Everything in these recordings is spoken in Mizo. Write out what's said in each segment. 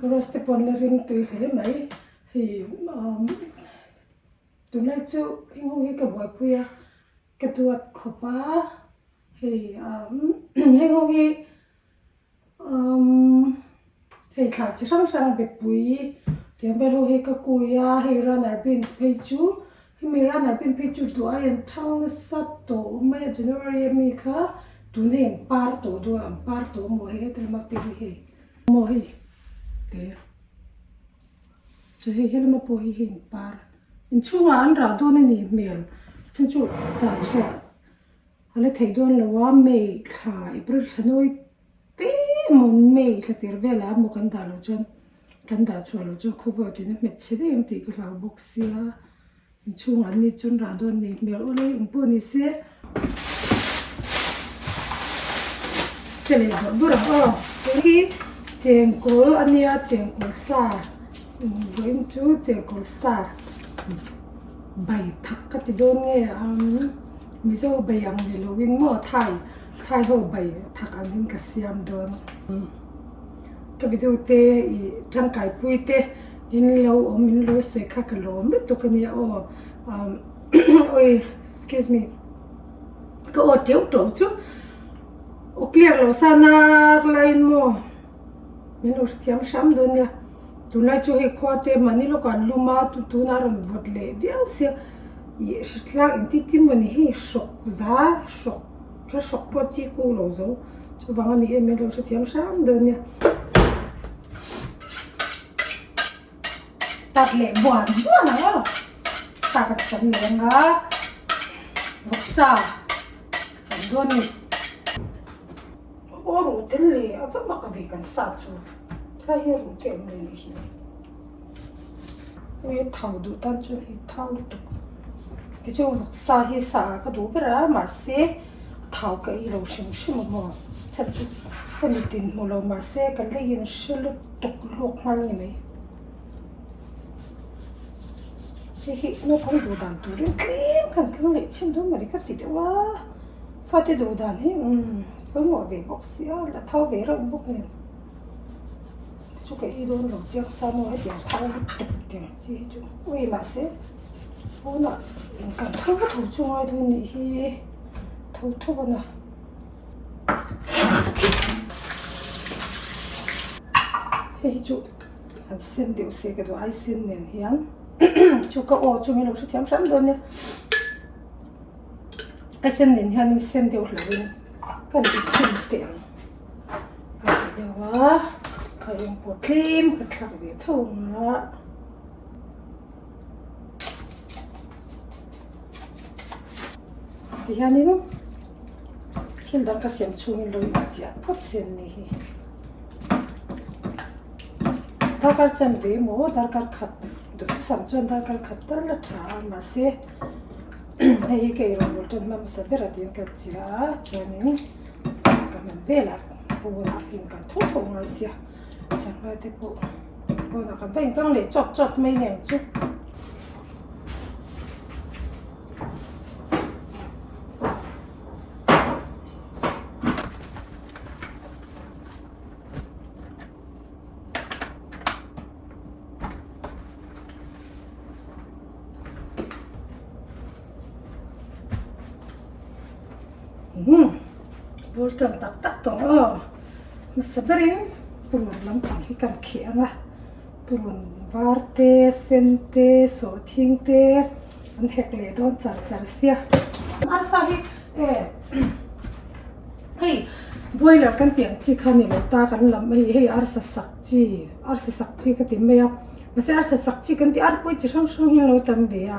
Karos te pawh an la rim tui hle mai hei umm tunlai chu heng ho hi ka buaipui a ka duat khawp a hei umm heng ho hi umm hei thlai chi hrang hrang bepui tiang vel ho hi ka kui a hei runner beans phei chu hemi runner bean phei chu duh aiin thang nasa tawh mai a January ami kha tun hei an par tawh dawn a an par tawh maw hei heti lama te hi hei maw hei te chu hei helama pawh hi hei an par inchhungah an rah dawn a nih hmel a chhan chu dah chhuah. A la thei dawn lo a, May thla, April thla nawi te emaw May thla tir velah emaw kan dah loh chuan kan dah chhuah loh chuan khawvel tina hmet chhe daih ang tih ka hlau bawk sia, inchhungah an ni chuan rah dawn nei hmel awl e engpawh ni se. Che leh bawrh bawrh ang aw. Hei hi chengkawl a nia chengkawl sa vawiin chu chengkawl sa. Bai thak ka ti dawn nge ang Mizo bai ang ni loin maw Thai Thai ho bai thak angin ka siam dawn. Ka video te ih tangkai pui te in lo awm in lo sawi kha ka lawm lutuk a nia aw oi excuse me ka aw teuh tawh chu aw clear loh sa nak laiin maw. Min lo hrethiam hram dawn nia. Tunlai chu hei khua te mahni lawkah an lum a, tunah a rawn vawt leh viau sia. Ih hritlang engtin tin maw ni hei hrawk za hrawk kha hrawk pawh chi ku lo zo. Chuvang a ni em min lo hrethiam hram dawn nia. Tat leh buan buan ang aw. Sa ka chan leh ang a. Vawksa ka chan dawn a ni. Aw ruh tel leh a va mak ve kan sa chu helai hi ruh te awm leh nih hi ui thau duh tan chuan hei thau lutuk tichuan vawksa hi sa ah ka duh ber a mahse thau ka ei lo hrim hrim a maw chhan chu ka mitin hmu lo mahse ka leiin hre lutuk luak nghal a ni mai hei hi naupang duh dan turin tlem khan thleng leh chhin dawn mawni ka ti deuh a. Fate duh dan hi umm pawimawh ve bawk sia la tho ve reuh bawk nen chu ka ei dawn lo chiang sa maw hetiang thau lutuk tiang chi hi chu ui mahse pawnah inkal tho tho chu ngai dawn nih hi tho tho a na hei hi chu an sen deuh se ka duh ai sen nen hian chu ka aw chu min lo hrethiam hram dawn nia. A sen nen hianin sen deuh hlauhin ka ni chhin teh ang ka ti deuh a a eng pawh tlem ka thlak ve tho ang a tihianin thil dang ka siam chhungin lo inchiah phawt sen ni hi darkar chanve emaw darkar khat duhthusam chuan darkar khat tal a tha a mahse. Hei hi ka eirawng bul tan hma hmasa ber a tiin ka chiah a chuanin ka hman velah pawnah in kal tho tho ngai sia sangha te pawh pawnah kan va inkang leh chawt chawt mai nen chu. Umm bul tan tak tak tawh aw hmasa berin purun lampang hi kan kheh ang a purun var te sen te sawhthing te an hek leh dawn char char sia arsa hi e hei boiler kan tih ang chi kha ni lo ta kan lam hei hei arsa sak chi arsa sak chi ka ti mai a. Mahse arsa sak chi kan tih arpui chi hrang hrang hi an lo tam ve a,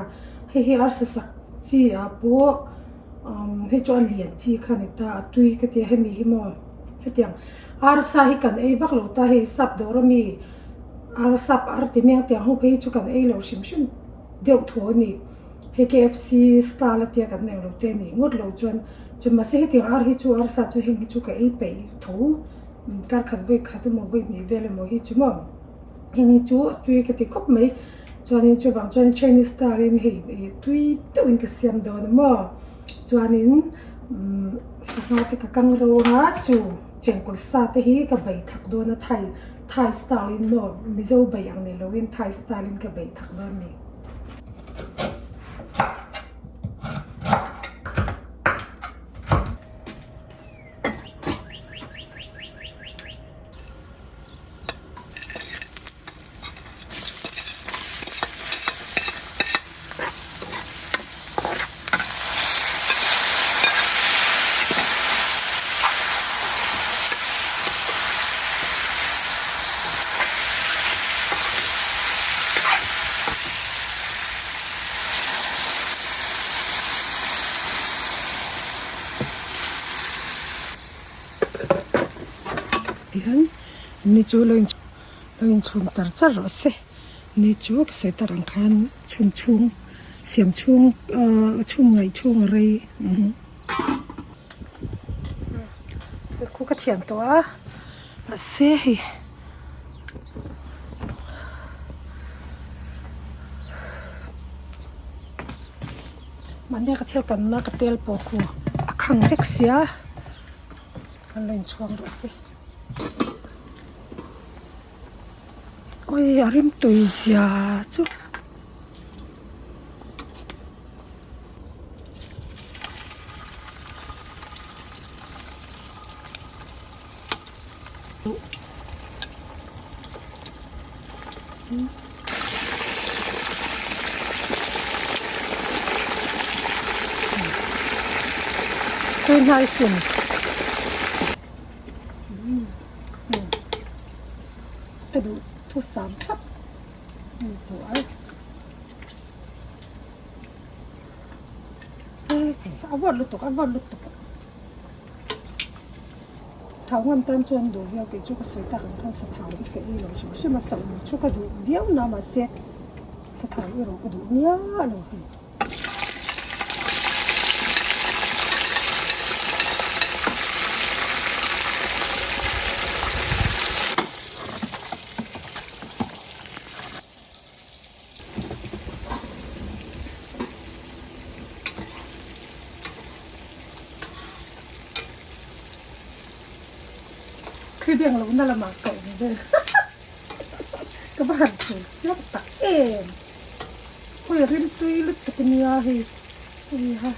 hei hi arsa sak chi ah pawh umm hei chu a lian chi kha a ni ta a tui ka ti a hemi hi maw hetiang arsa hi kan ei vak lo ta hei sap dawr ami arsa ar ti miang tiang ho phei hi chu kan ei lo hrim hrim deuh thaw a ni hei KFC style a tia kan nei lo te a ni ngawt lo chuan chu mahse hetiang ar hi chu arsa chu heng hi chu ka ei peih tho kar khat vawi khat emaw vawi hnih vel emaw hi chu maw. Heng hi chu a tui ka ti khawp mai chuanin chuvang chuan Chinese style in hei ih tui deuhin ka siam dawn a maw chuanin umm sangha te ka kang ro a chu chengkawl sa te hi ka bei thak dawn a thai. Thai style in maw Mizo bei ang ni loin Thai style in ka bei thak dawn ni. Tihian ni chu lo lo inchhum char char rawh se ni chu ka sawi tak ang khan chhun chhung siam chhung ahh chhum ngaih chhung a rei khu ka thiam tawh a mahse hei mahni ka thil kanna ka tel pawh khu a khang vek sia an lo inchhuang rawh se. Awi a rim tui zia chu. Tui hnai sin. Ka duh thu sam thlap hei tawh a a vawt lutuk a vawt lutuk thau ngam tan chuan duh viau kei chu ka sawi tak ang khan sathau hi ka ei lo hrim hrim a sahmu chu ka duh viau na mahse sathau erawh ka duh miah lo hei. Khi beng lohna lamah ka awm vel ka va han chul chiang tak em khawi rim tui lutuk ania hei hei ha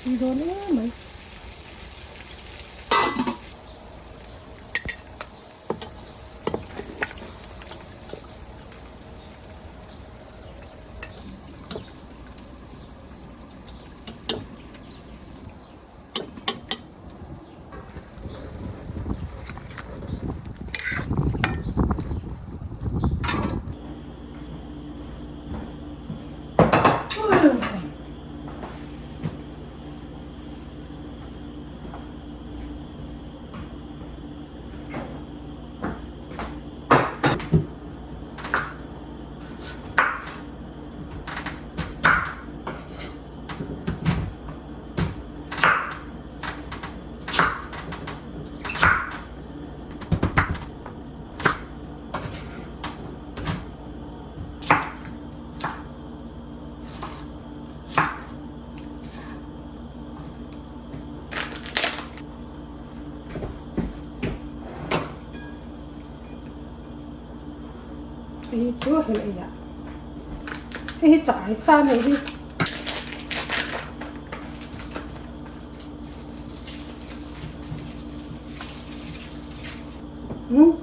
tui dawn em mai. Hei chu hel ei ah hei hi chak ai sa nei hi.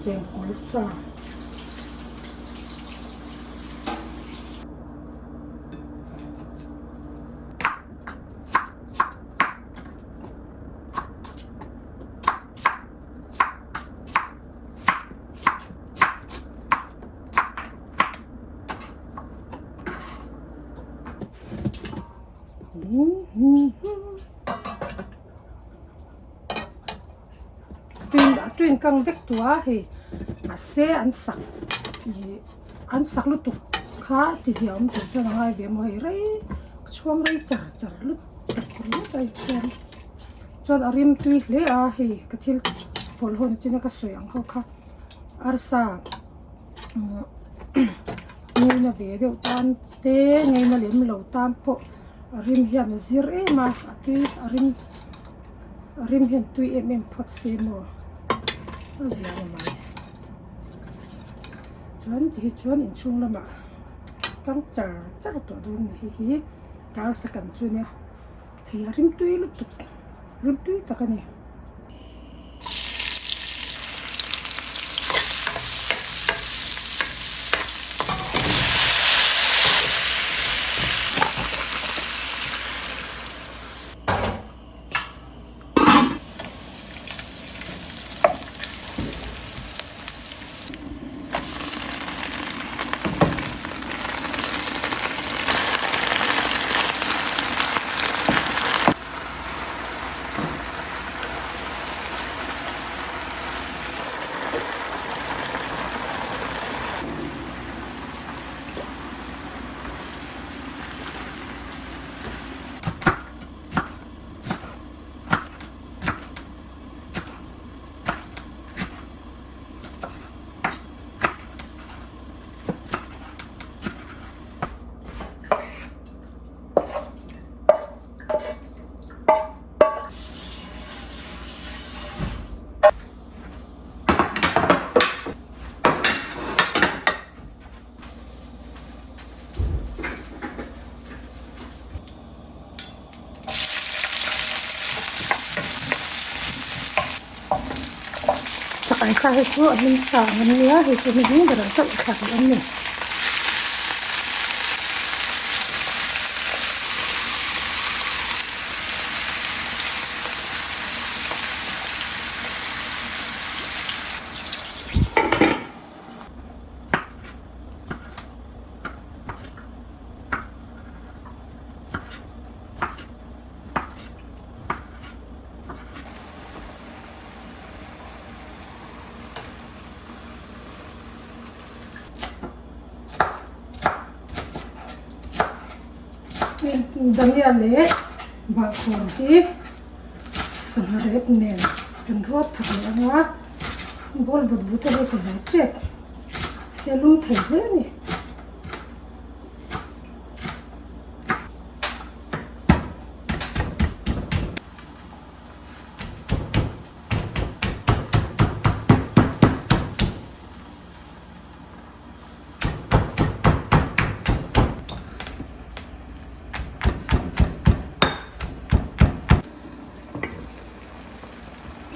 Chengkawl sa. Tuin kang vek tawh a hei mahse an sak ih an sak lutuk kha ti zia awm tur chuan a ngai ve maw hei rei chhuang rei char char lutuk ringawt a inchhuang chuan a rim tui hle a hei ka thil pawlh hawn chin a ka sawi ang ho kha arsa ngeina ve deuh tan te ngeina lem lo tan pawh a rim hian a zir em a a tui a rim a rim hian tui em em phawt se maw a zia a ni mai. Chuan ti hi chuan inchhung lamah kang char char tawh dawn a ni. Hei hi kar second chu nia hei a ringtui lutuk ringtui tak a ni. Chakai sa hi chu a hming sa ang an nia hei chu hming berah chauh thlak leh an ni. Dania leh bahkhawr hi sangha rep nen kan ruat thak leh ang a bowl vut vut a hei ka zo tep sia lum thei hle a ni.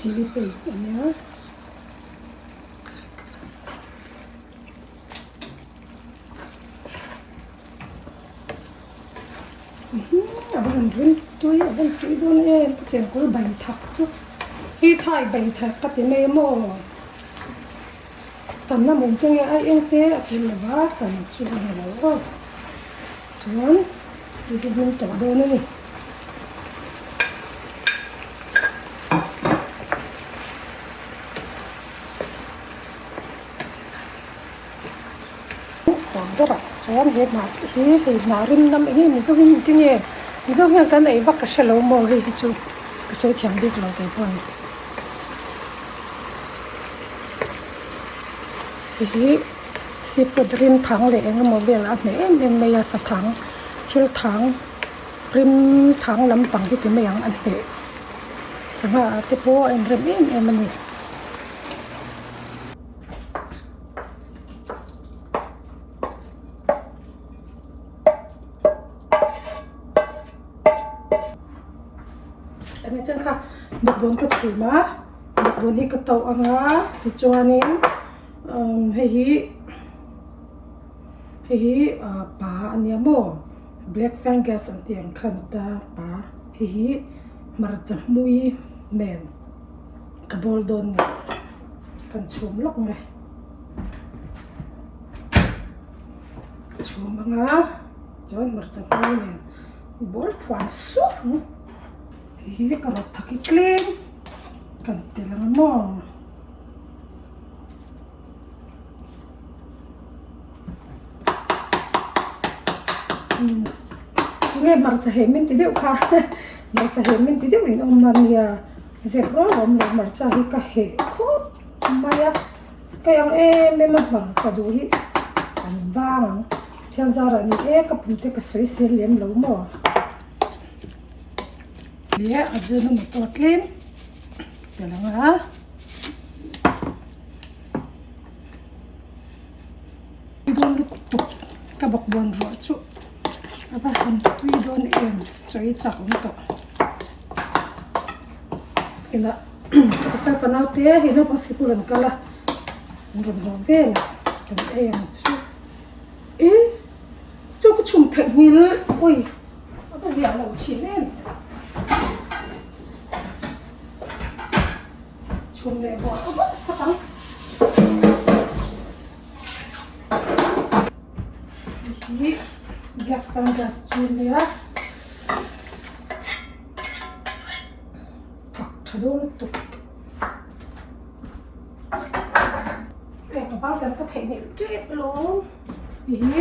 Chilli paste a nia. A va han rim tui a va han tui dawn em ka chengkawl bai thak chu hi thai bai thak ka ti mai maw chan a mawm te nge ai eng te a tel lo va chan chu a ni lo aw chuan tui hi hming tawh dawn a ni. Tawp berah chuan he hnah hi hei hnah rim nam eng nge mizo in tinge mizo hian kan ei vak ka hre lo maw hei hi chu ka sawi thiam bik lo kei pawn hei hi seafood rim thang leh eng emaw vel a hneh em em mai a sathang thil thang rim thang lampang hi ti mai ang a hneh sangha ah te pawh a inrem em em a ni. Ani chuan kha bawkbawn ka chhum a bawkbawn hi ka tauh ang a tichuanin umm hei hi hei hi ah pa a nia maw black fungus an tih ang kha a ni ta pa hei hi hmarcha hmui nen. Ka bawl dawn ni. Kan chhum lawk nge. Ka chhum ang a, chuan hmarcha hmui nen bawl phuan suak ang. Hei hi ka rawt thak hi tlem kan tel ang a maw. Nge hmarcha heh min ti deuh kha hmarcha heh min ti deuh in awm a nia zep rual a awm lo hmarcha hi ka heh khawp mai a ka ang em em a hmarcha duh hi an vang ang thian zarah ni e ka pum te ka sawi sel lem lo maw leh a zun a motor tlem tel ang a. lutuk ka bawkbawn ruah chu a va han tui dawn em chaw ei chak awm tawh. Inah ka pasal fanau te hei naupang sikul an kal a an rawn haw vel a kan ei ang chu e chu ka chhum theih nghil ui a va ziah lo thin em chhum leh bawrh a vak vak ang. Hei hi black fungus chu nia thak tha dawn lutuk hei ka bal kan ka theihnghilh tep alawm hei hi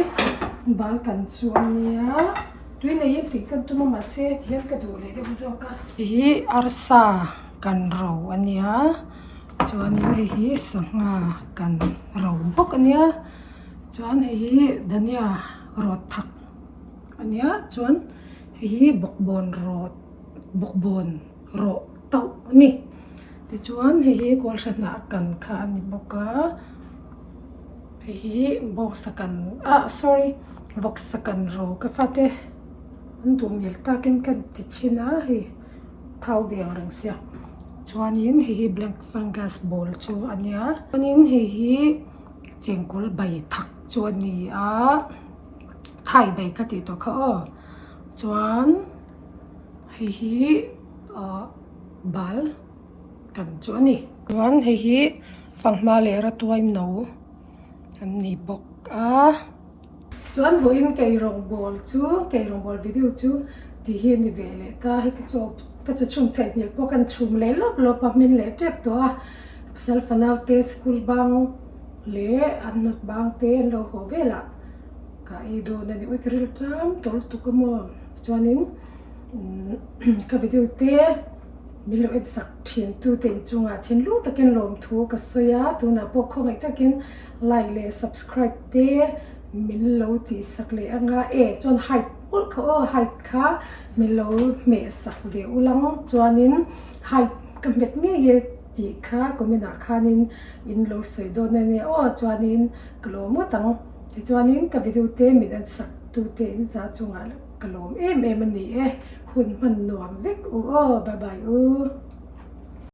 bal kan chu a nia tui neiin tih kan tum a mahse tihian ka duh leh deuh zawk a hei hi arsa kan ro a nia. Chuanin hei hi sangha kan ro bawk a nia chuan hei hi dhania rawt thak a nia chuan hei hi bawkbawn rawt bawkbawn rawh tauh a ni tichuan hei hi kawlhra hnah kan kha a ni bawk a hei hi bawngsa kan ah sorry vawksa kan ro ka fate an duh mel takin ka ti chhin a hei. Thau ve ang reng sia chuanin hei hi black fungus ball chu a nia chuanin hei hi chengkawl bai thak chu a ni a thai bai ka tih tawh kha aw chuan hei hi ahh bal kan chu a ni chuan hei hi fanghma leh ratuai no an ni bawk a. Chuan vawiin keirawngbawl chu keirawngbawl video chu tih hi a ni ve leh ta hei ka chaw ka chaw chhum theih hmel pawh kan chhum leh lawp lawp a hmin leh tep tawh a pasal fanau te school bang leh an nawt bang te an lo haw velah ka ei dawn a ni ui ka ril ṭam tawh lutuk a maw chuanin umm ka video te. Min lo en sak thin tu te inchungah thinlung takin lawmthu ka sawi a, tunah pawh khawngaih takin like leh subscribe te min lo tih sak leh anga e chuan hype mawlh kha aw hype kha min lo hmeh sak ve ulang chuanin hype ka hmet ngei e tih kha comment ah khanin in lo sawi dawn ania aw chuanin ka lawm ngawt ang tichuanin ka video te min en sak tu te in za chungah ka lawm em em a ni e. Hun hman nuam vek u aw, bye bye u.